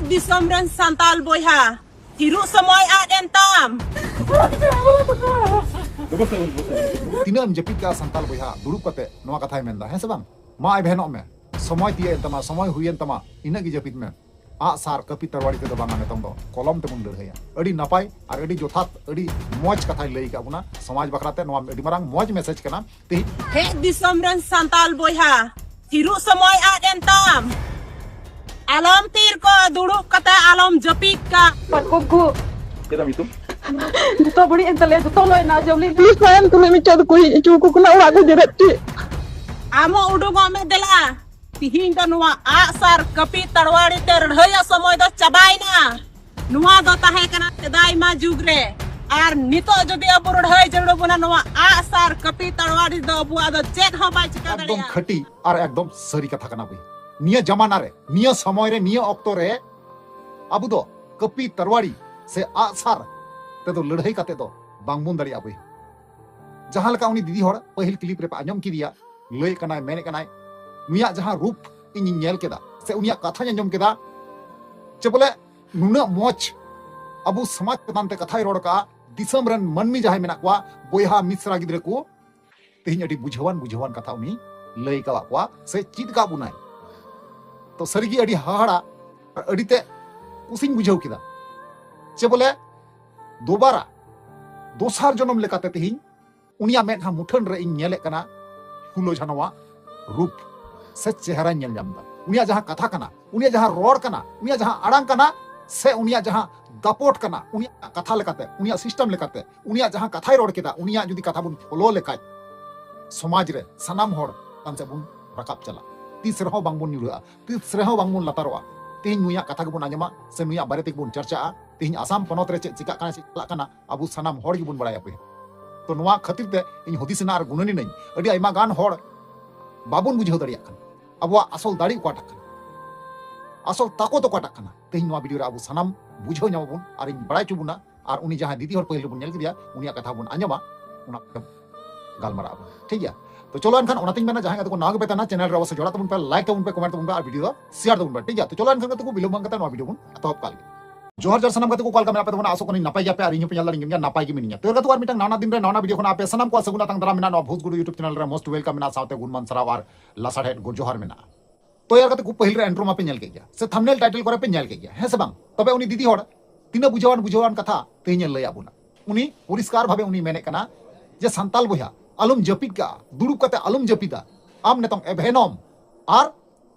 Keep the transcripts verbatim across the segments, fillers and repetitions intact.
ᱫᱤᱥᱚᱢ ᱨᱮᱱ ᱥᱟᱱᱛᱟᱞ ᱵᱚᱭᱦᱟ, ᱛᱤᱨᱩᱜ ᱥᱚᱢᱚᱭ ᱟᱫ ᱮᱱ ᱛᱟᱢ᱾ ᱛᱤᱱᱟᱹᱜ ᱮᱢ ᱡᱟᱹᱯᱤᱫ ᱠᱟᱜᱼᱟ ᱥᱟᱱᱛᱟᱞ ᱵᱚᱭᱦᱟ? ᱫᱩᱲᱩᱵ ᱠᱟᱛᱮ ᱱᱚᱣᱟ ᱠᱟᱛᱷᱟᱭ ᱢᱮᱱᱫᱟ, ᱦᱮᱸ ᱥᱮ ᱵᱟᱝ? ᱢᱟ ᱮᱵᱷᱮᱱᱚᱜ ᱢᱮ, ᱥᱚᱢᱚᱭ ᱛᱤᱭᱟᱹᱜ ᱮᱱ ᱛᱟᱢᱟ, ᱥᱚᱢᱚᱭ ᱦᱩᱭᱮᱱ ᱛᱟᱢᱟ, ᱤᱱᱟᱹᱜ ᱜᱮ ᱡᱟᱹᱯᱤᱫ ᱢᱮ᱾ ᱟᱜ ᱥᱟᱨ ᱠᱟᱹᱯᱤ ᱛᱟᱨᱣᱟᱲᱤ ᱛᱮᱫᱚ ᱵᱟᱝᱟ, ᱱᱤᱛᱚᱝ ᱫᱚ ᱠᱚᱞᱚᱢ ᱛᱮᱵᱚᱱ ᱞᱟᱹᱲᱦᱟᱹᱭᱟ᱾ ᱟᱹᱰᱤ ᱱᱟᱯᱟᱭ ᱟᱨ ᱟᱹᱰᱤ ᱡᱚᱛᱷᱟᱛ, ᱟᱹᱰᱤ ᱢᱚᱡᱽ ᱠᱟᱛᱷᱟᱭ ᱞᱟᱹᱭ ᱟᱠᱟᱫ ᱵᱚᱱᱟ ᱥᱚᱢᱟᱡᱽ ᱵᱟᱠᱷᱨᱟ ᱛᱮ᱾ ᱱᱚᱣᱟ ᱟᱹᱰᱤ ᱢᱟᱨᱟᱝ ᱢᱚᱡᱽ ᱢᱮᱥᱮᱡᱽ ᱠᱟᱱᱟ᱾ ᱛᱮᱦᱮᱧ ᱦᱮᱡ ᱫᱤᱥᱚᱢ ᱨᱮᱱ ᱥᱟᱱᱛᱟᱞ ᱵᱚᱭᱦᱟ, ᱛᱤᱨᱩᱜ ᱥᱚᱢᱚᱭ ᱟᱫ ᱮᱱ ᱛᱟᱢ᱾ ᱟᱞᱚᱢ ᱛᱤᱨ ᱠᱚ, ᱫᱩᱲᱩᱵ ᱠᱟᱛᱮ ᱟᱞᱚᱢ ᱡᱟᱹᱯᱤᱫ ᱠᱟᱜ᱾ ᱯᱟᱨᱠᱚᱢ ᱠᱚ ᱪᱮᱫ ᱟᱢ ᱧᱩᱛᱩᱢ? ᱡᱚᱛᱚ ᱵᱟᱹᱲᱤᱡ ᱮᱱ ᱛᱟᱞᱮᱭᱟ, ᱡᱚᱛᱚ ᱞᱚᱭ ᱮᱱᱟ, ᱡᱚᱢ ᱞᱤᱧ ᱯᱩᱞᱤᱥ ᱛᱟᱭᱚᱢ ᱛᱩᱞᱩᱡ ᱢᱤᱫᱴᱮᱡ ᱫᱚᱠᱚ ᱦᱮᱡ ᱦᱚᱪᱚ ᱟᱠᱚ ᱠᱟᱱᱟ, ᱚᱲᱟᱜ ᱠᱚ ᱡᱮᱨᱮᱫ ᱪᱮᱫ᱾ ᱟᱢ ᱦᱚᱸ ᱩᱰᱩᱝᱚᱜ ᱢᱮ ᱫᱮᱞᱟ᱾ ᱛᱤᱦᱤᱧ ᱫᱚ ᱱᱚᱣᱟ ᱟᱜ ᱥᱟᱨ ᱠᱟᱹᱯᱤ ᱛᱟᱲᱣᱟᱲᱤ ᱛᱮ ᱞᱟᱹᱲᱦᱟᱹᱭᱚᱜ ᱥᱚᱢᱚᱭ ᱫᱚ ᱪᱟᱵᱟᱭᱮᱱᱟ᱾ ᱱᱚᱣᱟ ᱫᱚ ᱛᱟᱦᱮᱸ ᱠᱟᱱᱟ ᱥᱮᱫᱟᱭ ᱢᱟ ᱡᱩᱜᱽ ᱨᱮ, ᱟᱨ ᱱᱤᱛᱚᱜ ᱡᱩᱫᱤ ᱟᱵᱚ ᱞᱟᱹᱲᱦᱟᱹᱭ ᱡᱟᱹᱨᱩᱲ ᱵᱚᱱᱟ, ᱱᱚᱣᱟ ᱟᱜ ᱥᱟᱨ ᱠᱟᱹᱯᱤ ᱛᱟᱲᱣᱟᱲᱤ ᱫᱚ ᱟᱵᱚᱣᱟᱜ ᱫᱚ ᱪᱮᱫ ᱦᱚᱸ ᱵᱟᱭ ᱪᱤᱠᱟ ᱮᱠᱫᱚᱢ ᱫᱟᱲᱮᱭᱟᱜᱼᱟ᱾ ᱠᱷᱟᱹᱴᱤ ᱟᱨ ᱮᱠᱫᱚᱢ ᱥᱟᱹᱨᱤ ᱠᱟᱛᱷᱟ ᱠᱟᱱᱟ ᱵᱷᱟᱹᱭ᱾ ᱱᱤᱭᱟᱹ ᱡᱟᱢᱟᱱᱟ ᱨᱮ, ᱱᱤᱭᱟᱹ ᱥᱚᱢᱚᱭ ᱨᱮ, ᱱᱤᱭᱟᱹ ᱚᱠᱛᱚ ᱨᱮ ᱟᱵᱚ ᱫᱚ ᱠᱟᱹᱯᱤ ᱛᱟᱨᱣᱟᱲᱤ ᱥᱮ ᱟᱜ ᱥᱟᱨ ᱛᱮᱫᱚ ᱞᱟᱹᱲᱦᱟᱹᱭ ᱠᱟᱛᱮ ᱫᱚ ᱵᱟᱝᱵᱚᱱ ᱫᱟᱲᱮᱭᱟᱜᱼᱟ ᱵᱷᱟᱹᱭ᱾ ᱡᱟᱦᱟᱸ ᱞᱮᱠᱟ ᱩᱱᱤ ᱫᱤᱫᱤ ᱦᱚᱲ ᱯᱟᱹᱦᱤᱞ ᱠᱞᱤᱯ ᱨᱮᱯᱮ ᱟᱸᱡᱚᱢ ᱠᱮᱫᱮᱭᱟ, ᱞᱟᱹᱭᱮᱫ ᱠᱟᱱᱟᱭ, ᱢᱮᱱᱮᱫ ᱠᱟᱱᱟᱭ, ᱱᱩᱭᱟᱜ ᱡᱟᱦᱟᱸ ᱨᱩᱯ ᱤᱧᱤᱧ ᱧᱮᱞ ᱠᱮᱫᱟ ᱥᱮ ᱩᱱᱤᱭᱟᱜ ᱠᱟᱛᱷᱟᱧ ᱟᱸᱡᱚᱢ ᱠᱮᱫᱟ, ᱪᱮ ᱵᱚᱞᱮ ᱱᱩᱱᱟᱹᱜ ᱢᱚᱡᱽ ᱟᱵᱚ ᱥᱚᱢᱟᱡᱽ ᱪᱮᱛᱟᱱ ᱛᱮ ᱠᱟᱛᱷᱟᱭ ᱨᱚᱲ ᱠᱟᱜᱼᱟ, ᱫᱤᱥᱚᱢ ᱨᱮᱱ ᱢᱟᱹᱱᱢᱤ ᱡᱟᱦᱟᱸᱭ ᱢᱮᱱᱟᱜ ᱠᱚᱣᱟ, ᱵᱚᱭᱦᱟ ᱢᱤᱥᱨᱟ ᱜᱤᱫᱽᱨᱟᱹ ᱠᱚ, ᱛᱮᱦᱮᱧ ᱟᱹᱰᱤ ᱵᱩᱡᱷᱟᱹᱣᱟᱱ, ᱵᱩᱡᱷᱟᱹᱣᱟᱱ ᱠᱟᱛᱷᱟ ᱩᱱᱤ ᱞᱟᱹᱭ ᱠᱟᱣᱟᱫ ᱠᱚᱣᱟ ᱥᱮ ᱪᱮᱫ ᱠᱟᱜ ᱵᱚᱱᱟᱭ᱾ ᱛᱚ ᱥᱟᱹᱨᱤᱜᱮ ᱟᱹᱰᱤ ᱦᱟᱦᱟᱲᱟ ᱟᱨ ᱟᱹᱰᱤ ᱛᱮ ᱠᱩᱥᱤᱧ ᱵᱩᱡᱷᱟᱹᱣ ᱠᱮᱫᱟ᱾ ᱪᱮ ᱵᱚᱞᱮ ᱫᱳᱵᱟᱨᱟ, ᱫᱚᱥᱟᱨ ᱡᱚᱱᱚᱢ ᱞᱮᱠᱟᱛᱮ ᱛᱮᱦᱮᱧ ᱩᱱᱤᱭᱟᱜ ᱢᱮᱫᱦᱟ ᱢᱩᱴᱷᱟᱹᱱ ᱨᱮ ᱤᱧ ᱧᱮᱞᱮᱫ ᱠᱟᱱᱟ ᱯᱷᱩᱞᱳ ᱡᱷᱟᱱᱚᱣᱟᱜ ᱨᱩᱯ ᱥᱮ ᱪᱮᱦᱨᱟᱧ ᱧᱮᱞ ᱧᱟᱢ ᱮᱫᱟ᱾ ᱩᱱᱤᱭᱟᱜ ᱡᱟᱦᱟᱸ ᱠᱟᱛᱷᱟ ᱠᱟᱱᱟ, ᱩᱱᱤᱭᱟᱜ ᱡᱟᱦᱟᱸ ᱨᱚᱲ ᱠᱟᱱᱟ, ᱩᱱᱤᱭᱟᱜ ᱡᱟᱦᱟᱸ ᱟᱲᱟᱝ ᱠᱟᱱᱟ, ᱥᱮ ᱩᱱᱤᱭᱟᱜ ᱡᱟᱦᱟᱸ ᱫᱟᱯᱚᱴ ᱠᱟᱱᱟ, ᱩᱱᱤᱭᱟᱜ ᱠᱟᱛᱷᱟ ᱞᱮᱠᱟᱛᱮ, ᱩᱱᱤᱭᱟᱜ ᱥᱤᱥᱴᱮᱢ ᱞᱮᱠᱟᱛᱮ, ᱩᱱᱤᱭᱟᱜ ᱡᱟᱦᱟᱸ ᱠᱟᱛᱷᱟᱭ ᱨᱚᱲ ᱠᱮᱫᱟ, ᱩᱱᱤᱭᱟᱜ ᱡᱩᱫᱤ ᱠᱟᱛᱷᱟ ᱵᱚᱱ ᱯᱷᱳᱞᱳ ᱞᱮᱠᱷᱟᱡ, ᱥᱚᱢᱟᱡᱽ ᱨᱮ ᱥᱟᱱᱟᱢ ᱦᱚᱲ ᱪᱮᱛᱟᱱ ᱥᱮᱫ ᱵᱚᱱ ᱨᱟᱠᱟᱵ ᱪᱟᱞᱟᱜᱼᱟ᱾ ᱛᱤᱥ ᱨᱮᱦᱚᱸ ᱵᱟᱝᱵᱚᱱ ᱧᱩᱨᱦᱟᱹᱜᱼᱟ, ᱛᱤᱥ ᱨᱮᱦᱚᱸ ᱵᱟᱝᱵᱚᱱ ᱞᱟᱛᱟᱨᱚᱜᱼᱟ᱾ ᱛᱮᱦᱮᱧ ᱱᱩᱭᱟᱜ ᱠᱟᱛᱷᱟ ᱜᱮᱵᱚᱱ ᱟᱸᱡᱚᱢᱟ ᱥᱮ ᱱᱩᱭᱟᱜ ᱵᱟᱨᱮ ᱛᱮᱜᱮ ᱵᱚᱱ ᱪᱟᱨᱪᱟᱜᱼᱟ᱾ ᱛᱮᱦᱮᱧ ᱟᱥᱟᱢ ᱯᱚᱱᱚᱛ ᱨᱮ ᱪᱮᱫ ᱪᱤᱠᱟᱜ ᱠᱟᱱᱟ, ᱪᱮᱫ ᱪᱟᱞᱟᱜ ᱠᱟᱱᱟ, ᱟᱵᱚ ᱥᱟᱱᱟᱢ ᱦᱚᱲ ᱜᱮᱵᱚᱱ ᱵᱟᱲᱟᱭᱟ ᱵᱚᱭᱦᱟ᱾ ᱛᱚ ᱱᱚᱣᱟ ᱠᱷᱟᱹᱛᱤᱨ ᱛᱮ ᱤᱧ ᱦᱩᱫᱤᱥ ᱮᱱᱟ ᱟᱨ ᱜᱩᱱᱟᱹᱱᱤ ᱱᱟᱹᱧ, ᱟᱹᱰᱤ ᱟᱭᱢᱟ ᱜᱟᱱ ᱦᱚᱲ ᱵᱟᱵᱚᱱ ᱵᱩᱡᱷᱟᱹᱣ ᱫᱟᱲᱮᱭᱟᱜ ᱠᱟᱱᱟ ᱟᱵᱚᱣᱟᱜ ᱟᱥᱚᱞ ᱫᱟᱲᱮ ᱚᱠᱟᱴᱟᱜ ᱠᱟᱱᱟ, ᱟᱥᱚᱞ ᱛᱟᱠᱚᱛ ᱚᱠᱟᱴᱟᱜ ᱠᱟᱱᱟ᱾ ᱛᱮᱦᱮᱧ ᱱᱚᱣᱟ ᱵᱷᱤᱰᱤᱭᱳ ᱨᱮ ᱟᱵᱚ ᱥᱟᱱᱟᱢ ᱵᱩᱡᱷᱟᱹᱣ ᱧᱟᱢᱟᱵᱚᱱ ᱟᱨ ᱤᱧ ᱵᱟᱲᱟᱭ ᱦᱚᱪᱚ ᱵᱚᱱᱟ᱾ ᱟᱨ ᱩᱱᱤ ᱡᱟᱦᱟᱸᱭ ᱫᱤᱫᱤ ᱦᱚᱲ ᱯᱟᱹᱦᱤᱞ ᱨᱮᱵᱚᱱ ᱧᱮᱞ ᱠᱮᱫᱮᱭᱟ, ᱩᱱᱤᱭᱟᱜ ᱠᱟᱛᱷᱟ ᱵᱚᱱ ᱟᱸᱡᱚᱢᱟ, ᱚᱱᱟ ᱜᱟᱞᱢᱟᱨᱟᱜ ᱟᱵᱚᱱ, ᱴᱷᱤᱠ ᱜᱮᱭᱟ? ᱛᱚ ᱪᱚᱞᱚ ᱮᱱᱠᱷᱟᱱ ᱚᱱᱟᱛᱤᱧ ᱢᱮᱱᱟ, ᱡᱟᱦᱟᱸᱭ ᱜᱟᱛᱮ ᱠᱚ ᱱᱟᱣᱟ ᱜᱮᱯᱮ ᱛᱟᱦᱮᱱᱟ, ᱪᱮᱱᱮᱞ ᱨᱮ ᱚᱵᱚᱥᱥᱳᱭ ᱡᱚᱲᱟᱜ ᱛᱟᱵᱚᱱ ᱯᱮ, ᱞᱟᱭᱤᱠ ᱛᱟᱵᱚᱱ ᱯᱮ, ᱠᱚᱢᱮᱱᱴ ᱛᱟᱵᱚᱱ ᱯᱮ ᱟᱨ ᱵᱷᱤᱰᱤᱭᱳ ᱫᱚ ᱥᱮᱭᱟᱨ ᱛᱟᱵᱚᱱ ᱯᱮ, ᱴᱷᱤᱠ ᱜᱮᱭᱟ? ᱛᱚ ᱪᱚᱞᱚ ᱮᱱᱠᱷᱟᱱ ᱜᱟᱛᱮ ᱠᱚ, ᱵᱤᱞᱚᱢ ᱵᱟᱝ ᱠᱟᱛᱮ ᱱᱚᱣᱟ ᱵᱷᱤᱰᱤᱭᱳ ᱵᱚᱱ ᱮᱛᱚᱦᱚᱵ ᱠᱟᱜ ᱞᱮᱜᱮ᱾ ᱡᱚᱦᱟᱨ ᱡᱚᱦᱟᱨ ᱥᱟᱱᱟᱢ ᱜᱟᱛᱮ ᱠᱚ, ᱚᱠᱟ ᱞᱮᱠᱟ ᱢᱮᱱᱟᱜ ᱯᱮ ᱛᱟᱵᱚᱱᱟ? ᱟᱥᱚᱜ ᱠᱟᱹᱱᱟᱹᱧ ᱱᱟᱯᱟᱭ ᱜᱮᱭᱟᱯᱮ ᱟᱨ ᱤᱧ ᱦᱚᱸᱯᱮ ᱧᱮᱞ ᱫᱟᱲᱮᱭᱟᱹᱧ ᱠᱟᱱ ᱜᱮᱭᱟ, ᱱᱟᱯᱟᱭ ᱜᱮ ᱢᱤᱱᱟᱹᱧᱟ᱾ ᱛᱚ ᱜᱟᱛᱮ ᱠᱚ, ᱟᱨ ᱢᱤᱫᱴᱟᱝ ᱱᱟᱣᱟ ᱫᱤᱱ ᱨᱮ ᱱᱟᱣᱟ ᱵᱷᱤᱰᱤᱭᱳ ᱠᱷᱚᱱ ᱟᱯᱮ ᱥᱟᱱᱟᱢ ᱠᱚᱣᱟᱜ ᱥᱟᱹᱜᱩᱱ ᱟᱛᱟᱝ ᱫᱟᱨᱟᱢ ᱢᱮᱱᱟᱜᱼᱟ᱾ ᱱᱚᱣᱟ ᱵᱷᱩᱥ ᱜᱩᱰᱩ YouTube ᱪᱮᱱᱮᱞ ᱨᱮ most welcome ᱢᱮᱱᱟᱜᱼᱟ, ᱥᱟᱶᱛᱮ ᱜᱩᱱᱢᱟᱱ ᱥᱟᱨᱦᱟᱣ ᱟᱨ ᱞᱟᱥᱟᱲᱦᱮᱫ ᱜᱚᱰ ᱡᱚᱦᱟᱨ ᱢᱮᱱᱟᱜᱼᱟ᱾ ᱛᱚ ᱭᱟᱨ ᱜᱟᱛᱮ ᱠᱚ, ᱯᱟᱹᱦᱤᱞ ᱨᱮ ᱤᱱᱴᱨᱳ ᱢᱟᱯᱮ ᱧᱮᱞ ᱠᱮᱫ ᱜᱮᱭᱟ, ᱥᱮ ᱛᱷᱟᱢᱵᱱᱮᱞ ᱴᱟᱭᱴᱮᱞ ᱠᱚᱨᱮ ᱯᱮ ᱧᱮᱞ ᱠᱮᱫ ᱜᱮᱭᱟ, ᱦᱮᱸ ᱥᱮ ᱵᱟᱝ? ᱛᱚᱵᱮ ᱩᱱᱤ ᱫᱤᱫᱤ ᱦᱚᱲ ᱛᱤᱱᱟᱹᱜ ᱵᱩᱡᱷᱟᱹᱣᱟᱱ ᱵᱩᱡᱷᱟᱹᱣᱟᱱ ᱠᱟᱛᱷᱟ ᱛᱮᱦᱮᱧ ᱮ ᱞᱟᱹᱭᱟᱫ ᱵᱚᱱᱟ᱾ ᱩᱱᱤ ᱯᱚᱨᱤᱥᱠᱟᱨ ᱵᱷᱟᱵᱮ ᱩᱱᱤ ᱢᱮᱱᱮᱫ ᱠᱟᱱᱟ ᱡᱮ, ᱥᱟᱱᱛᱟᱞ ᱵᱚᱭᱦᱟ, ᱟᱞᱚᱢ ᱡᱟᱹᱯᱤᱫ ᱠᱟᱜᱼᱟ, ᱫᱩᱲᱩᱵ ᱠᱟᱛᱮ ᱟᱞᱚᱢ ᱡᱟᱹᱯᱤᱫᱟ᱾ ᱟᱢ ᱱᱤᱛᱚᱝ ᱮᱵᱷᱮᱱᱚᱢ ᱟᱨ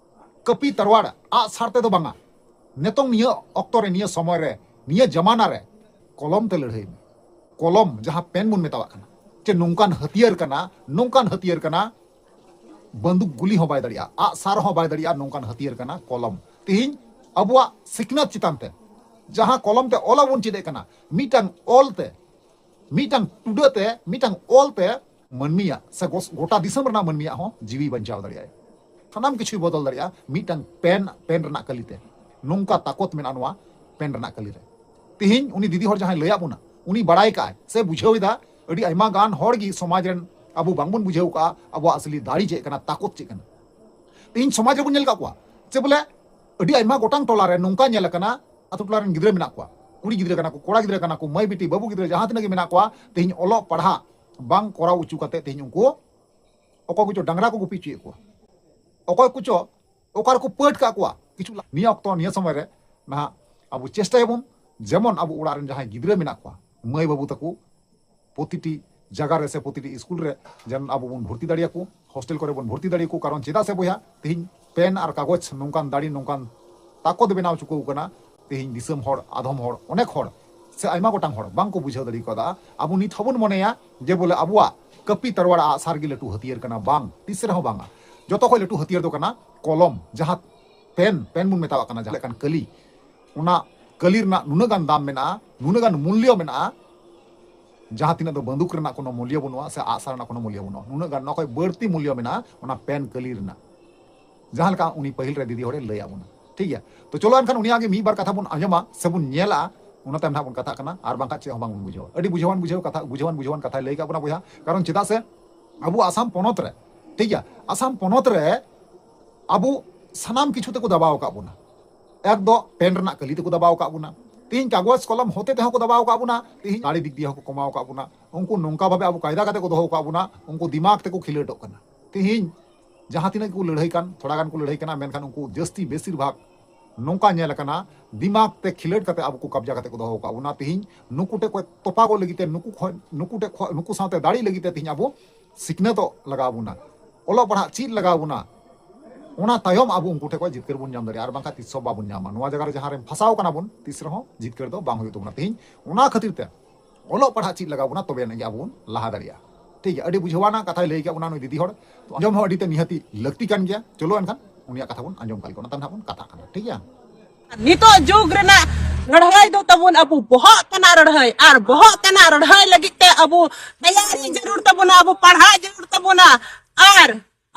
ᱠᱟᱹᱯᱤ ᱛᱟᱨᱣᱟᱲ ᱟᱜ ᱥᱟᱨ ᱛᱮᱫᱚ ᱵᱟᱝᱟ᱾ ᱱᱤᱛᱚᱝ ᱱᱤᱭᱟᱹ ᱚᱠᱛᱚ ᱨᱮ, ᱱᱤᱭᱟᱹ ᱥᱚᱢᱚᱭ ᱨᱮ, ᱱᱤᱭᱟᱹ ᱡᱟᱢᱟᱱᱟ ᱨᱮ ᱠᱚᱞᱚᱢ ᱛᱮ ᱞᱟᱹᱲᱦᱟᱹᱭ ᱢᱮ᱾ ᱠᱚᱞᱚᱢ, ᱡᱟᱦᱟᱸ ᱯᱮᱱ ᱵᱚᱱ ᱢᱮᱛᱟᱣᱟᱜ ᱠᱟᱱᱟ, ᱡᱮ ᱱᱚᱝᱠᱟᱱ ᱦᱟᱹᱛᱭᱟᱹᱨ ᱠᱟᱱᱟ, ᱱᱚᱝᱠᱟᱱ ᱦᱟᱹᱛᱭᱟᱹᱨ ᱠᱟᱱᱟ, ᱵᱟᱱᱫᱩᱠ ᱜᱩᱞᱤ ᱦᱚᱸ ᱵᱟᱭ ᱫᱟᱲᱮᱭᱟᱜᱼᱟ, ᱟᱜ ᱥᱟᱨ ᱦᱚᱸ ᱵᱟᱭ ᱫᱟᱲᱮᱭᱟᱜᱼᱟ, ᱱᱚᱝᱠᱟᱱ ᱦᱟᱹᱛᱭᱟᱹᱨ ᱠᱟᱱᱟ ᱠᱚᱞᱚᱢ᱾ ᱛᱤᱦᱤᱧ ᱟᱵᱚᱣᱟᱜ ᱥᱤᱠᱷᱱᱟᱹᱛ ᱪᱮᱛᱟᱱ ᱛᱮ ᱡᱟᱦᱟᱸ ᱠᱚᱞᱚᱢ ᱛᱮ ᱚᱞ ᱟᱵᱚᱱ ᱪᱮᱫ ᱮᱫ ᱠᱟᱱᱟ, ᱢᱤᱫᱴᱟᱝ ᱚᱞ ᱛᱮ, ᱢᱤᱫᱴᱟᱝ ᱴᱩᱰᱟᱹ ᱛᱮ, ᱢᱤᱫᱴᱟᱝ ᱚᱞ ᱛᱮ ᱢᱟᱹᱱᱢᱤᱭᱟᱜ ᱥᱮ ᱜᱚᱥ-, ᱜᱚᱴᱟ ᱫᱤᱥᱚᱢ ᱨᱮᱱᱟᱜ ᱢᱟᱹᱱᱢᱤᱭᱟᱜ ᱦᱚᱸ ᱡᱤᱣᱤ ᱵᱟᱧᱪᱟᱣ ᱫᱟᱲᱮᱭᱟᱜᱼᱟᱭ᱾ ᱥᱟᱱᱟᱢ ᱠᱤᱪᱷᱩᱭ ᱵᱚᱫᱚᱞ ᱫᱟᱲᱮᱭᱟᱜᱼᱟ ᱢᱤᱫᱴᱟᱝ ᱯᱮᱱ, ᱯᱮᱱ ᱨᱮᱱᱟᱜ ᱠᱟᱹᱞᱤ ᱛᱮ᱾ ᱱᱚᱝᱠᱟ ᱛᱟᱠᱚᱛ ᱢᱮᱱᱟᱜᱼᱟ ᱱᱚᱣᱟ ᱯᱮᱱ ᱨᱮᱱᱟᱜ ᱠᱟᱹᱞᱤ ᱨᱮ᱾ ᱛᱤᱦᱤᱧ ᱩᱱᱤ ᱫᱤᱫᱤ ᱦᱚᱲ ᱡᱟᱦᱟᱸᱭ ᱞᱟᱹᱭᱟᱫ ᱵᱚᱱᱟ, ᱩᱱᱤ ᱵᱟᱲᱟᱭ ᱠᱟᱜᱼᱟᱭ ᱥᱮ ᱵᱩᱡᱷᱟᱹᱣ ᱮᱫᱟ᱾ ᱟᱹᱰᱤ ᱟᱭᱢᱟ ᱜᱟᱱ ᱦᱚᱲ ᱜᱮ ᱥᱚᱢᱟᱡᱽ ᱨᱮᱱ ᱟᱵᱚ ᱵᱟᱝᱵᱚᱱ ᱵᱩᱡᱷᱟᱹᱣ ᱠᱟᱜᱼᱟ ᱟᱵᱚᱣᱟᱜ ᱟᱥᱞᱤ ᱫᱟᱲᱮ ᱪᱮᱫ ᱠᱟᱱᱟ, ᱛᱟᱠᱚᱛ ᱪᱮᱫ ᱠᱟᱱᱟ᱾ ᱛᱤᱦᱤᱧ ᱥᱚᱢᱟᱡᱽ ᱨᱮᱵᱚᱱ ᱧᱮᱞ ᱠᱟᱜ ᱠᱚᱣᱟ ᱡᱮ ᱵᱚᱞᱮ ᱟᱹᱰᱤ ᱟᱭᱢᱟ ᱜᱚᱴᱟᱝ ᱴᱚᱞᱟ ᱨᱮ ᱱᱚᱝᱠᱟ ᱧᱮᱞ ᱟᱠᱟᱱᱟ, ᱟᱛᱳ ᱴᱚᱞᱟ ᱨᱮᱱ ᱜᱤᱫᱽᱨᱟᱹ ᱢᱮᱱᱟᱜ ᱠᱚᱣᱟ, ᱠᱩᱲᱤ ᱜᱤᱫᱽᱨᱟᱹ ᱠᱟᱱᱟ ᱠᱚ, ᱠᱚᱲᱟ ᱜᱤᱫᱽᱨᱟᱹ ᱠᱟᱱᱟ ᱠᱚ, ᱢᱟᱹᱭ ᱵᱤᱴᱤ ᱵᱟᱹᱵᱩ ᱜᱤᱫᱽᱨᱟᱹ ᱡᱟᱦᱟᱸ ᱛᱤᱱᱟᱹᱜ ᱜᱮ ᱢᱮᱱᱟᱜ ᱠᱚᱣᱟ, ᱛᱤᱦᱤᱧ ᱚᱞᱚᱜ ᱯᱟᱲᱦᱟᱜ ᱵᱟᱝ ᱠᱚᱨᱟᱣ ᱚᱪᱚ ᱠᱟᱛᱮ ᱛᱤᱦᱤᱧ ᱩᱱᱠᱩ ᱚᱠᱚᱭ ᱠᱚᱪᱚ ᱰᱟᱝᱨᱟ ᱠᱚ ᱜᱩᱯᱤ ᱚᱪᱚᱭᱮᱫ ᱠᱚᱣᱟ, ᱚᱠᱚᱭ ᱠᱚᱪᱚ ᱚᱠᱟ ᱨᱮᱠᱚ ᱯᱟᱹᱴ ᱠᱟᱜ ᱠᱚᱣᱟ᱾ ᱠᱤᱪᱷᱩ ᱞᱟ-, ᱱᱤᱭᱟᱹ ᱚᱠᱛᱚ, ᱱᱤᱭᱟᱹ ᱥᱚᱢᱚᱭ ᱨᱮ ᱱᱟᱦᱟᱜ ᱟᱵᱚ ᱪᱮᱥᱴᱟᱭᱟᱵᱚᱱ ᱡᱮᱢᱚᱱ ᱟᱵᱚ ᱚᱲᱟᱜ ᱨᱮᱱ ᱡᱟᱦᱟᱸᱭ ᱜᱤᱫᱽᱨᱟᱹ ᱢᱮᱱᱟᱜ ᱠᱚᱣᱟ, ᱢᱟᱹᱭ ᱵᱟᱹᱵᱩ ᱛᱟᱠᱚ, ᱯᱨᱚᱛᱤᱴᱤ ᱡᱟᱭᱜᱟ ᱨᱮ ᱥᱮ ᱯᱨᱚᱛᱤᱴᱤ ᱥᱠᱩᱞ ᱨᱮ ᱡᱮᱢᱚᱱ ᱟᱵᱚ ᱵᱚᱱ ᱵᱷᱚᱨᱛᱤ ᱫᱟᱲᱮᱭᱟᱠᱚ, ᱦᱳᱥᱴᱮᱞ ᱠᱚᱨᱮ ᱵᱚᱱ ᱵᱷᱚᱨᱛᱤ ᱫᱟᱲᱮᱭᱟᱠᱚ᱾ ᱠᱟᱨᱚᱱ ᱪᱮᱫᱟᱜ ᱥᱮ ᱵᱚᱭᱦᱟ, ᱛᱤᱦᱤᱧ ᱯᱮᱱ ᱟᱨ ᱠᱟᱜᱚᱡᱽ ᱱᱚᱝᱠᱟᱱ ᱫᱟᱲᱮ, ᱱᱚᱝᱠᱟᱱ ᱛᱟᱠᱚᱛ ᱵᱮᱱᱟᱣ ᱦᱚᱪᱚ ᱟᱠᱚ ᱠᱟᱱᱟ᱾ ᱛᱤᱦᱤᱧ ᱫᱤᱥᱚᱢ ᱦᱚᱲ, ᱟᱫᱷᱚᱢ ᱦᱚᱲ, ᱚᱱᱮᱠ ᱦᱚᱲ ᱥᱮ ᱟᱭᱢᱟ ᱜᱚᱴᱟᱝ ᱦᱚᱲ ᱵᱟᱝ ᱠᱚ ᱵᱩᱡᱷᱟᱹᱣ ᱫᱟᱲᱮ ᱠᱟᱣᱫᱟ᱾ ᱟᱵᱚ ᱱᱤᱛ ᱦᱚᱸᱵᱚᱱ ᱢᱚᱱᱮᱭᱟ ᱡᱮ ᱵᱚᱞᱮ ᱟᱵᱚᱣᱟᱜ ᱠᱟᱹᱯᱤ ᱛᱟᱨᱣᱟᱲ ᱟᱜ ᱥᱟᱨ ᱜᱮ ᱞᱟᱹᱴᱩ ᱦᱟᱹᱛᱭᱟᱹᱨ ᱠᱟᱱᱟ᱾ ᱵᱟᱝ, ᱛᱤᱥ ᱨᱮᱦᱚᱸ ᱵᱟᱝᱟ᱾ ᱡᱚᱛᱚ ᱠᱷᱚᱱ ᱞᱟᱹᱴᱩ ᱦᱟᱹᱛᱭᱟᱹᱨ ᱫᱚ ᱠᱟᱱᱟ ᱠᱚᱞᱚᱢ, ᱡᱟᱦᱟᱸ ᱯᱮᱱ, ᱯᱮᱱ ᱵᱚᱱ ᱢᱮᱛᱟᱣᱟᱜ ᱠᱟᱱᱟ, ᱡᱟᱦᱟᱸ ᱞᱮᱠᱟᱱ ᱠᱟᱹᱞᱤ, ᱚᱱᱟ ᱠᱟᱹᱞᱤ ᱨᱮᱱᱟᱜ ᱱᱩᱱᱟᱹᱜ ᱜᱟᱱ ᱫᱟᱢ ᱢᱮᱱᱟᱜᱼᱟ, ᱱᱩᱱᱟᱹᱜ ᱜᱟᱱ ᱢᱩᱞᱞᱚ ᱢᱮᱱᱟᱜᱼᱟ, ᱡᱟᱦᱟᱸ ᱛᱤᱱᱟᱹᱜ ᱫᱚ ᱵᱟᱱᱫᱩᱠ ᱨᱮᱱᱟᱜ ᱠᱳᱱᱳ ᱢᱩᱞᱞᱚ ᱵᱟᱹᱱᱩᱜᱼᱟ ᱥᱮ ᱟᱜᱼᱥᱟᱨ ᱨᱮᱱᱟᱜ ᱠᱳᱱᱳ ᱢᱩᱞᱞᱚ ᱵᱟᱹᱱᱩᱜᱼᱟ, ᱱᱩᱱᱟᱹᱜ ᱜᱟᱱ, ᱱᱚᱣᱟ ᱠᱷᱚᱱ ᱵᱟᱹᱲᱛᱤ ᱢᱩᱞᱞᱚ ᱢᱮᱱᱟᱜᱼᱟ ᱚᱱᱟ ᱯᱮᱱ ᱠᱟᱹᱞᱤ ᱨᱮᱱᱟᱜ᱾ ᱡᱟᱦᱟᱸ ᱞᱮᱠᱟ ᱩᱱᱤ ᱯᱟᱹᱦᱤᱞ ᱨᱮ ᱫᱤᱫᱤ ᱦᱚᱲᱮ ᱞᱟᱹᱭᱟᱫ ᱵᱚᱱᱟ, ᱴᱷᱤᱠ ᱜᱮᱭᱟ? ᱛᱚ ᱪᱚᱞᱚ ᱮᱱᱠᱷᱟᱱ ᱩᱱᱤᱭᱟᱜ ᱜᱮ ᱢᱤᱫ ᱵᱟᱨ ᱠᱟᱛᱷᱟ ᱵᱚᱱ ᱟᱸᱡᱚᱢᱟ ᱥᱮ ᱵᱚᱱ ᱧᱮᱞᱟ, ᱚᱱᱟ ᱛᱟᱭᱚᱢ ᱱᱟᱦᱟᱜ ᱵᱚᱱ ᱠᱟᱛᱷᱟᱜ ᱠᱟᱱᱟ, ᱟᱨ ᱵᱟᱝᱠᱷᱟᱱ ᱪᱮᱫ ᱦᱚᱸ ᱵᱟᱝ ᱵᱚᱱ ᱵᱩᱡᱷᱟᱹᱣᱟ᱾ ᱟᱹᱰᱤ ᱵᱩᱡᱷᱟᱹᱣᱟᱱ ᱵᱩᱡᱷᱟᱹᱣ ᱠᱟᱛᱷᱟ, ᱵᱩᱡᱷᱟᱹᱣᱟᱱ ᱵᱩᱡᱷᱟᱹᱣᱟᱱ ᱠᱟᱛᱷᱟᱭ ᱞᱟᱹᱭ ᱠᱟᱜ ᱵᱚᱱᱟ ᱵᱚᱭᱦᱟ, ᱠᱟᱨᱚᱱ ᱪᱮᱫᱟᱜ ᱥᱮ ᱟᱵᱚ ᱟᱥᱟᱢ ᱯᱚᱱᱚᱛ ᱨᱮ, ᱴᱷᱤᱠ ᱜᱮᱭᱟ, ᱟᱥᱟᱢ ᱯᱚᱱᱚᱛ ᱨᱮ ᱟᱵᱚ ᱥᱟᱱᱟᱢ ᱠᱤᱪᱷᱩ ᱛᱮᱠᱚ ᱫᱟᱵᱟᱣ ᱟᱠᱟᱫ ᱵᱚᱱᱟ᱾ ᱮᱠ ᱫᱚ ᱯᱮᱱ ᱨᱮᱱᱟᱜ ᱠᱟᱹᱞᱤ ᱛᱮᱠᱚ ᱫᱟᱵᱟᱣ ᱟᱠᱟᱫ ᱵᱚᱱᱟ, ᱛᱮᱦᱮᱧ ᱠᱟᱜᱚᱡᱽ ᱠᱚᱞᱚᱢ ᱦᱚᱛᱮ ᱛᱮᱦᱚᱸ ᱠᱚ ᱫᱟᱵᱟᱣ ᱟᱠᱟᱫ ᱵᱚᱱᱟ, ᱛᱮᱦᱮᱧ ᱫᱟᱲᱮ ᱫᱤᱠ ᱫᱤᱭᱮ ᱦᱚᱸᱠᱚ ᱠᱚᱢᱟᱣ ᱟᱠᱟᱫ ᱵᱚᱱᱟ᱾ ᱩᱱᱠᱩ ᱱᱚᱝᱠᱟ ᱵᱷᱟᱵᱮ ᱟᱵᱚ ᱠᱟᱭᱫᱟ ᱠᱟᱛᱮ ᱠᱚ ᱫᱚᱦᱚ ᱟᱠᱟᱫ ᱵᱚᱱᱟ, ᱩᱱᱠᱩ ᱫᱤᱢᱟᱜᱽ ᱛᱮᱠᱚ ᱠᱷᱤᱞᱟᱹᱴᱚᱜ ᱠᱟᱱᱟ᱾ ᱛᱮᱦᱮᱧ ᱡᱟᱦᱟᱸ ᱛᱤᱱᱟᱹᱜ ᱜᱮᱠᱚ ᱞᱟᱹᱲᱦᱟᱹᱭ ᱠᱟᱱ, ᱛᱷᱚᱲᱟ ᱜᱟᱱ ᱠᱚ ᱞᱟᱹᱲᱦᱟᱹᱭ ᱠᱟᱱᱟ, ᱢᱮᱱᱠᱷᱟᱱ ᱩᱱᱠᱩ ᱡᱟᱹᱥᱛᱤ ᱵᱮᱥᱤᱨ ᱵᱷᱟᱜᱽ ᱱᱚᱝᱠᱟ ᱧᱮᱞ ᱟᱠᱟᱱᱟ, ᱫᱤᱢᱟᱜᱽ ᱛᱮ ᱠᱷᱤᱞᱟᱹᱴ ᱠᱟᱛᱮ ᱟᱵᱚ ᱠᱚ ᱠᱟᱵᱡᱟ ᱠᱟᱛᱮ ᱠᱚ ᱫᱚᱦᱚ ᱟᱠᱟᱫ ᱵᱚᱱᱟ᱾ ᱛᱮᱦᱮᱧ ᱱᱩᱠᱩ ᱴᱷᱮᱱ ᱠᱷᱚᱱ ᱛᱚᱯᱟᱜᱚᱜ ᱞᱟᱹᱜᱤᱫ ᱛᱮ, ᱱᱩᱠᱩ ᱠᱷᱚᱱ, ᱱᱩᱠᱩ ᱴᱷᱮᱱ ᱠᱷᱚᱱ, ᱱᱩᱠᱩ ᱥᱟᱶᱛᱮ ᱫᱟᱲᱮ ᱞᱟᱹᱜᱤᱫ ᱛᱮ ᱛᱮᱦᱮᱧ ᱟᱵᱚ ᱥᱤᱠᱷᱱᱟᱹᱛᱚᱜ ᱞᱟᱜᱟᱣ ᱵᱚᱱᱟ, ᱚᱞᱚᱜ ᱯᱟᱲᱦᱟᱜ ᱪᱮᱫ ᱞᱟᱜᱟᱣ ᱵᱚᱱᱟ᱾ ᱚᱱᱟ ᱛᱟᱭᱚᱢ ᱟᱵᱚ ᱩᱱᱠᱩ ᱴᱷᱮᱱ ᱠᱷᱚᱱ ᱡᱤᱛᱠᱟᱹᱨ ᱵᱚᱱ ᱧᱟᱢ ᱫᱟᱲᱮᱭᱟᱜᱼᱟ, ᱟᱨ ᱵᱟᱝᱠᱷᱟᱱ ᱛᱤᱥ ᱦᱚᱸ ᱵᱟᱵᱚᱱ ᱧᱟᱢᱟ᱾ ᱱᱚᱣᱟ ᱡᱟᱭᱜᱟ ᱨᱮ ᱡᱟᱦᱟᱸ ᱨᱮ ᱯᱷᱟᱸᱥᱟᱣ ᱠᱟᱱᱟ ᱵᱚᱱ, ᱛᱤᱥ ᱨᱮᱦᱚᱸ ᱡᱤᱛᱠᱟᱹᱨ ᱫᱚ ᱵᱟᱝ ᱦᱩᱭᱩᱜ ᱛᱟᱵᱚᱱᱟ᱾ ᱛᱮᱦᱮᱧ ᱚᱱᱟ ᱠᱷᱟᱹᱛᱤᱨ ᱛᱮ ᱚᱞᱚᱜ ᱯᱟᱲᱦᱟᱜ ᱪᱮᱫ ᱞᱟᱜᱟᱣ ᱵᱚᱱᱟ, ᱛᱚᱵᱮ ᱟᱹᱱᱤᱡ ᱜᱮ ᱟᱵᱚ ᱵᱚᱱ ᱞᱟᱦᱟ ᱫᱟᱲᱮᱭᱟᱜᱼᱟ᱾ ᱴᱷᱤᱠ ᱜᱮᱭᱟ, ᱟᱹᱰᱤ ᱵᱩᱡᱷᱟᱹᱣᱟᱱᱟᱜ ᱠᱟᱛᱷᱟᱭ ᱞᱟᱹᱭ ᱠᱮᱫ ᱵᱚᱱᱟ ᱱᱩᱭ ᱫᱤᱫᱤ ᱦᱚᱲ, ᱛᱚ ᱟᱸᱡᱚᱢ ᱦᱚᱸ ᱟᱹᱰᱤ ᱛᱮ ᱱᱤᱦᱟᱹᱛᱤ ᱞᱟᱹᱠᱛᱤ ᱠᱟᱱ ᱜᱮᱭᱟ᱾ ᱪᱚᱞᱚ ᱮᱱᱠᱷᱟᱱ ᱩᱱᱤᱭᱟᱜ ᱠᱟᱛᱷᱟ ᱵᱚᱱ ᱟᱸᱡᱚᱢ ᱠᱟᱜ ᱞᱮᱜᱮ, ᱚᱱᱟ ᱛᱟᱭᱚᱢ ᱱᱟᱦᱟᱜ ᱵᱚᱱ ᱠᱟᱛᱷᱟᱜ ᱠᱟᱱᱟ᱾ ᱴᱷᱤᱠ ᱜᱮᱭᱟ? ᱱᱤᱛᱚᱜ ᱡᱩᱜᱽ ᱨᱮᱱᱟᱜ ᱞᱟᱹᱲᱦᱟᱹᱭ ᱫᱚ ᱛᱟᱵᱚᱱ ᱟᱵᱚ ᱵᱚᱦᱚᱜ ᱛᱮᱱᱟᱜ ᱞᱟᱹᱲᱦᱟᱹᱭ, ᱟᱨ ᱵᱚᱦᱚᱜ ᱛᱮᱱᱟᱜ ᱞᱟᱹᱲᱦᱟᱹᱭ ᱞᱟᱹᱜᱤᱫ ᱛᱮ ᱟᱵᱚ ᱛᱮᱭᱟᱨᱤ ᱡᱟᱹᱨᱩᱲ ᱛᱟᱵᱚᱱᱟ, ᱟᱵᱚ ᱯᱟᱲᱦᱟᱜ ᱡᱟᱹᱨᱩᱲ ᱛᱟᱵᱚᱱᱟ, ᱟᱨ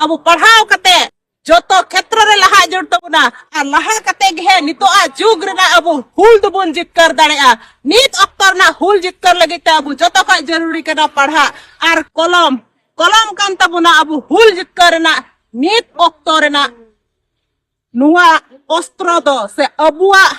ᱟᱵᱚ ᱯᱟᱲᱦᱟᱣ ᱠᱟᱛᱮ ᱡᱚᱛᱚ ᱠᱷᱮᱛᱨᱚ ᱨᱮ ᱞᱟᱦᱟ ᱡᱟᱹᱨᱩᱲ ᱛᱟᱵᱚᱱᱟ᱾ ᱟᱨ ᱞᱟᱦᱟ ᱠᱟᱛᱮ ᱜᱮ ᱦᱮᱸ ᱱᱤᱛᱚᱜ ᱟᱜ ᱡᱩᱜᱽ ᱨᱮᱱᱟᱜ ᱟᱵᱚ ᱦᱩᱞ ᱫᱚᱵᱚᱱ ᱡᱤᱛᱠᱟᱹᱨ ᱫᱟᱲᱮᱭᱟᱜᱼᱟ᱾ ᱱᱤᱛ ᱚᱠᱛᱚ ᱨᱮᱱᱟᱜ ᱦᱩᱞ ᱡᱤᱛᱠᱟᱹᱨ ᱞᱟᱹᱜᱤᱫ ᱛᱮ ᱟᱵᱚ ᱡᱚᱛᱚ ᱠᱷᱚᱱ ᱡᱟᱹᱨᱩᱲᱤ ᱠᱟᱱᱟ ᱯᱟᱲᱦᱟᱜ ᱟᱨ ᱠᱚᱞᱚᱢ᱾ ᱠᱚᱞᱚᱢ ᱠᱟᱱ ᱛᱟᱵᱚᱱᱟ ᱟᱵᱚ ᱦᱩᱞ ᱡᱤᱛᱠᱟᱹᱨ ᱨᱮᱱᱟᱜ ᱱᱤᱛ ᱚᱠᱛᱚ ᱨᱮᱱᱟᱜ ᱱᱚᱣᱟ ᱚᱥᱛᱨᱚ ᱫᱚ ᱥᱮ ᱟᱵᱚᱣᱟᱜ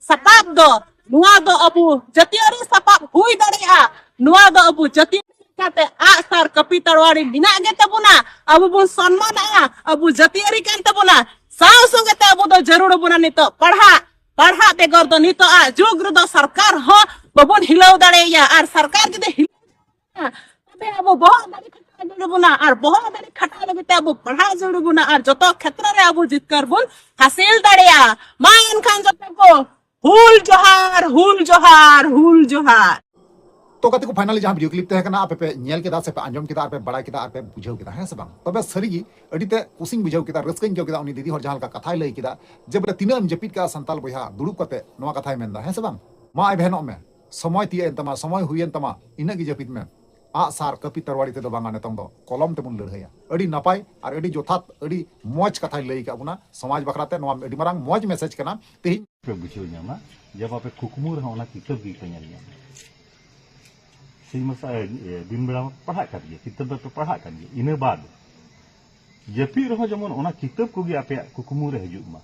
ᱥᱟᱯᱟᱵ ᱫᱚ, ᱱᱚᱣᱟ ᱫᱚ ᱟᱵᱚ ᱡᱟᱹᱛᱤᱭᱟᱹᱨᱤ ᱥᱟᱯᱟᱵ ᱦᱩᱭ ᱫᱟᱲᱮᱭᱟᱜᱼᱟ᱾ ᱱᱚᱣᱟ ᱫᱚ ᱟᱵᱚ ᱡᱟᱹᱛᱤᱭᱟᱹᱨᱤ ᱠᱟᱛᱮ ᱟᱜᱼᱥᱟᱨ ᱠᱟᱹᱯᱤ ᱛᱟᱲᱣᱟᱲᱤ ᱢᱮᱱᱟᱜ ᱜᱮ ᱛᱟᱵᱚᱱᱟ᱾ ᱟᱵᱚ ᱵᱚᱱ ᱥᱚᱱᱢᱟᱱᱟᱜᱼᱟ, ᱟᱵᱚ ᱡᱟᱹᱛᱤᱭᱟᱹᱨᱤ ᱠᱟᱱ ᱛᱟᱵᱚᱱᱟ᱾ ᱥᱟᱶ ᱥᱚᱸᱜᱮ ᱛᱮ ᱟᱵᱚ ᱫᱚ ᱡᱟᱹᱨᱩᱲ ᱟᱵᱚᱱᱟ ᱱᱤᱛᱚᱜ ᱯᱟᱲᱦᱟᱜ᱾ ᱯᱟᱲᱦᱟᱜ ᱵᱮᱜᱚᱨ ᱫᱚ ᱱᱤᱛᱚᱜ ᱟᱜ ᱡᱩᱜᱽ ᱨᱮᱫᱚ ᱥᱚᱨᱠᱟᱨ ᱦᱚᱸ ᱵᱟᱵᱚᱱ ᱦᱤᱞᱟᱹᱣ ᱫᱟᱲᱮᱭᱟᱭᱟ᱾ ᱟᱨ ᱥᱚᱨᱠᱟᱨ ᱡᱩᱫᱤ ᱦᱤᱞᱟᱹᱣ ᱛᱚᱵᱮ ᱟᱵᱚ ᱵᱚᱦᱚᱜ ᱫᱟᱲᱮ ᱠᱷᱟᱴᱟᱣ ᱡᱟᱹᱨᱩᱲ ᱵᱚᱱᱟ, ᱟᱨ ᱵᱚᱦᱚᱜ ᱫᱟᱲᱮ ᱠᱷᱟᱴᱟᱣ ᱞᱟᱹᱜᱤᱫ ᱛᱮ ᱟᱵᱚ ᱯᱟᱲᱦᱟᱣ ᱡᱟᱹᱨᱩᱲ ᱵᱚᱱᱟ, ᱟᱨ ᱡᱚᱛᱚ ᱠᱷᱮᱛᱨᱚ ᱨᱮ ᱟᱵᱚ ᱡᱤᱛᱠᱟᱹᱨ ᱵᱚᱱ ᱦᱟᱥᱤᱞ ᱫᱟᱲᱮᱭᱟᱜᱼᱟ᱾ ᱢᱟ ᱮᱱᱠᱷᱟᱱ ᱡᱚᱛᱚ ᱠᱚ ᱦᱩᱞ ᱡᱚᱦᱟᱨ, ᱦᱩᱞ ᱡᱚᱦᱟᱨ, ᱦᱩᱞ ᱡᱚᱦᱟᱨ᱾ ᱛᱚ ᱜᱟᱛᱮ ᱠᱚ, finally ᱡᱟᱦᱟᱸ video clip ᱛᱟᱦᱮᱸ ᱠᱟᱱᱟ, ᱟᱯᱮ ᱯᱮ ᱧᱮᱞ ᱠᱮᱫᱟ ᱥᱮ ᱯᱮ ᱟᱸᱡᱚᱢ ᱠᱮᱫᱟ ᱟᱨ ᱯᱮ ᱵᱟᱲᱟᱭ ᱠᱮᱫᱟ ᱟᱨ ᱯᱮ ᱵᱩᱡᱷᱟᱹᱣ ᱠᱮᱫᱟ, ᱦᱮᱸ ᱥᱮ ᱵᱟᱝ? ᱛᱚᱵᱮ ᱥᱟᱹᱨᱤᱜᱮ ᱟᱹᱰᱤ ᱛᱮ ᱠᱩᱥᱤᱧ ᱵᱩᱡᱷᱟᱹᱣ ᱠᱮᱫᱟ, ᱨᱟᱹᱥᱠᱟᱹᱧ ᱟᱹᱭᱠᱟᱹᱣ ᱠᱮᱫᱟ ᱩᱱᱤ ᱫᱤᱫᱤ ᱦᱚᱲ ᱡᱟᱦᱟᱸ ᱞᱮᱠᱟ ᱠᱟᱛᱷᱟᱭ ᱞᱟᱹᱭ ᱠᱮᱫᱟ ᱡᱮ ᱵᱚᱞᱮ ᱛᱤᱱᱟᱹᱜ ᱮᱢ ᱡᱟᱹᱯᱤᱫ ᱠᱟᱜᱼᱟ ᱥᱟᱱᱛᱟᱞ ᱵᱚᱭᱦᱟ, ᱫᱩᱲᱩᱵ ᱠᱟᱛᱮ ᱱᱚᱣᱟ ᱠᱟᱛᱷᱟᱭ ᱢᱮᱱᱫᱟ, ᱦᱮᱸ ᱥᱮ ᱵᱟᱝ? ᱢᱟ ᱟᱭ ᱵᱚᱦᱮᱱᱚᱜ ᱢᱮ, ᱥᱚᱢᱚᱭ ᱛᱤᱭᱟᱹᱜ ᱮᱱ ᱛᱟᱢᱟ, ᱥᱚᱢᱚᱭ ᱦᱩᱭᱮᱱ ᱛᱟᱢᱟ, ᱤᱱᱟᱹᱜ ᱜᱮ ᱡᱟᱹᱯᱤᱫ ᱢᱮ᱾ ᱟᱜ ᱥᱟᱨ ᱠᱟᱹᱯᱤ ᱛᱟᱨᱣᱟᱲᱤ ᱛᱮᱫᱚ ᱵᱟᱝᱟ, ᱱᱤᱛᱚᱝ ᱫᱚ ᱠᱚᱞᱚᱢ ᱛᱮᱵᱚᱱ ᱞᱟᱹᱲᱦᱟᱹᱭᱟ᱾ ᱟᱹᱰᱤ ᱱᱟᱯᱟᱭ ᱟᱨ ᱟᱹᱰᱤ ᱡᱚᱛᱷᱟᱛ, ᱟᱹᱰᱤ ᱢᱚᱡᱽ ᱠᱟᱛᱷᱟᱭ ᱞᱟᱹᱭ ᱟᱠᱟᱫ ᱵᱚᱱᱟ ᱥᱚᱢᱟᱡᱽ ᱵᱟᱠᱷᱨᱟ ᱛᱮ᱾ ᱱᱚᱣᱟ ᱟᱹᱰᱤ ᱢᱟᱨᱟᱝ ᱢᱚᱡᱽ message ᱠᱟᱱᱟ᱾ ᱛᱮᱦᱮᱧ ᱯᱮ ᱵᱩᱡᱷᱟᱹᱣ ᱧᱟᱢᱟ, ᱡᱮ ᱵᱟᱯᱮ ᱠᱩᱠᱢᱩ ᱨᱮᱦᱚᱸ ᱚᱱᱟ ᱠᱤᱛᱟᱹᱵ ᱜᱮᱯᱮ ᱧᱮᱞ ᱧᱟᱢᱟ᱾ ᱥᱤᱧ ᱢᱟᱨᱥᱟᱞ ᱫᱤᱱ ᱵᱮᱲᱟ ᱢᱟ ᱯᱟᱲᱦᱟᱜ ᱠᱟᱱ ᱜᱮᱭᱟ, ᱠᱤᱛᱟᱹᱵ ᱫᱚᱯᱮ ᱯᱟᱲᱦᱟᱜ ᱠᱟᱱ ᱜᱮᱭᱟ᱾ ᱤᱱᱟᱹ ᱵᱟᱫ ᱡᱟᱹᱯᱤᱫ ᱨᱮᱦᱚᱸ ᱡᱮᱢᱚᱱ ᱚᱱᱟ ᱠᱤᱛᱟᱹᱵ ᱠᱚᱜᱮ ᱟᱯᱮᱭᱟᱜ ᱠᱩᱠᱢᱩ ᱨᱮ ᱦᱤᱡᱩᱜ ᱢᱟ᱾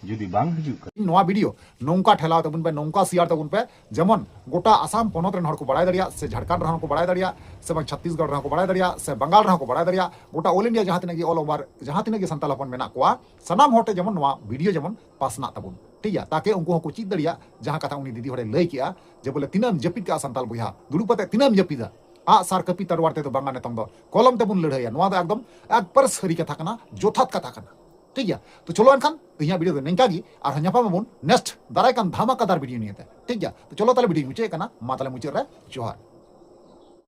ᱡᱩᱫᱤ ᱵᱟᱝ ᱦᱤᱡᱩᱜ ᱠᱟᱱᱟ, ᱱᱚᱣᱟ ᱵᱷᱤᱰᱤᱭᱳ ᱱᱚᱝᱠᱟ ᱴᱷᱮᱞᱟᱣ ᱛᱟᱵᱚᱱ ᱯᱮ, ᱱᱚᱝᱠᱟ ᱥᱮᱭᱟᱨ ᱛᱟᱵᱚᱱ ᱯᱮ, ᱡᱮᱢᱚᱱ ᱜᱚᱴᱟ ᱟᱥᱟᱢ ᱯᱚᱱᱚᱛ ᱨᱮᱱ ᱦᱚᱲ ᱠᱚ ᱵᱟᱲᱟᱭ ᱫᱟᱲᱮᱭᱟᱜ, ᱥᱮ ᱡᱷᱟᱲᱠᱷᱚᱸᱰ ᱨᱮᱦᱚᱸ ᱠᱚ ᱵᱟᱲᱟᱭ ᱫᱟᱲᱮᱭᱟᱜ, ᱥᱮ ᱵᱟᱝ ᱪᱷᱟᱛᱤᱥᱜᱚᱲ ᱨᱮᱦᱚᱸ ᱠᱚ ᱵᱟᱲᱟᱭ ᱫᱟᱲᱮᱭᱟᱜ, ᱥᱮ ᱵᱟᱝᱜᱟᱞ ᱨᱮᱦᱚᱸ ᱠᱚ ᱵᱟᱲᱟᱭ ᱫᱟᱲᱮᱭᱟᱜ, ᱜᱚᱴᱟ all India ᱡᱟᱦᱟᱸ ᱛᱤᱱᱟᱹᱜ ᱜᱮ all over ᱡᱟᱦᱟᱸ ᱛᱤᱱᱟᱹᱜ ᱜᱮ ᱥᱟᱱᱛᱟᱲ ᱦᱚᱯᱚᱱ ᱢᱮᱱᱟᱜ ᱠᱚᱣᱟ, ᱥᱟᱱᱟᱢ ᱦᱚᱲ ᱴᱷᱮᱱ ᱡᱮᱢᱚᱱ ᱱᱚᱣᱟ ᱵᱷᱤᱰᱤᱭᱳ ᱡᱮᱢᱚᱱ ᱯᱟᱥᱱᱟᱜ ᱛᱟᱵᱚᱱ, ᱴᱷᱤᱠ ᱜᱮᱭᱟ? ᱛᱟᱠᱮ ᱩᱱᱠᱩ ᱦᱚᱸᱠᱚ ᱪᱮᱫ ᱫᱟᱲᱮᱭᱟᱜ, ᱡᱟᱦᱟᱸ ᱠᱟᱛᱷᱟ ᱩᱱᱤ ᱫᱤᱫᱤ ᱦᱚᱲᱮ ᱞᱟᱹᱭ ᱠᱮᱜᱼᱟ, ᱡᱮ ᱵᱚᱞᱮ ᱛᱤᱱᱟᱹᱜ ᱮᱢ ᱡᱟᱹᱯᱤᱫ ᱠᱟᱜᱼᱟ ᱥᱟᱱᱛᱟᱲ ᱵᱚᱭᱦᱟ, ᱫᱩᱲᱩᱵ ᱠᱟᱛᱮ ᱛᱤᱱᱟᱹᱜ ᱮᱢ ᱡᱟᱹᱯᱤᱫᱟ? ᱟᱜ ᱥᱟᱨ ᱠᱟᱹᱯᱤ ᱛᱟᱨᱣᱟᱨ ᱛᱮᱫᱚ ᱵᱟᱝᱟ, ᱱᱤᱛᱚᱝ ᱫᱚ ᱠᱚᱞᱚᱢ ᱛᱮᱵᱚᱱ ᱞᱟᱹᱲᱦᱟᱹᱭᱟ᱾ ᱱᱚᱣᱟ ᱫᱚ ᱮᱠᱫᱚᱢ ᱮᱠᱵᱟᱨ ᱥᱟᱹᱨᱤ ᱠᱟᱛᱷᱟ ᱠᱟᱱᱟ, ᱡᱚᱛᱷᱟᱛ ᱠᱟᱛᱷᱟ ᱠᱟᱱᱟ, ᱴᱷᱤᱠ ᱜᱮᱭᱟ? ᱛᱚ ᱪᱚᱞᱚ ᱮᱱᱠᱷᱟᱱ ᱛᱮᱦᱮᱧᱟᱜ ᱵᱷᱤᱰᱤᱭᱳ ᱫᱚ ᱱᱤᱝᱠᱟ ᱜᱮ, ᱟᱨᱦᱚᱸ ᱧᱟᱯᱟᱢ ᱟᱵᱚᱱ ᱱᱮᱠᱥᱴ ᱫᱟᱨᱟᱭ ᱠᱟᱱ ᱫᱷᱟᱢᱟᱠᱟᱫᱟᱨ ᱵᱷᱤᱰᱤᱭᱳ ᱱᱤᱭᱮᱛᱮ, ᱴᱷᱤᱠ ᱜᱮᱭᱟ? ᱛᱚ ᱪᱚᱞᱚ ᱛᱟᱦᱞᱮ ᱵᱷᱤᱰᱤᱭᱳ ᱢᱩᱪᱟᱹᱫ ᱠᱟᱱᱟ, ᱢᱟ ᱛᱟᱦᱞᱮ ᱢᱩᱪᱟᱹᱫ ᱨᱮ ᱡᱚᱦᱟᱨ᱾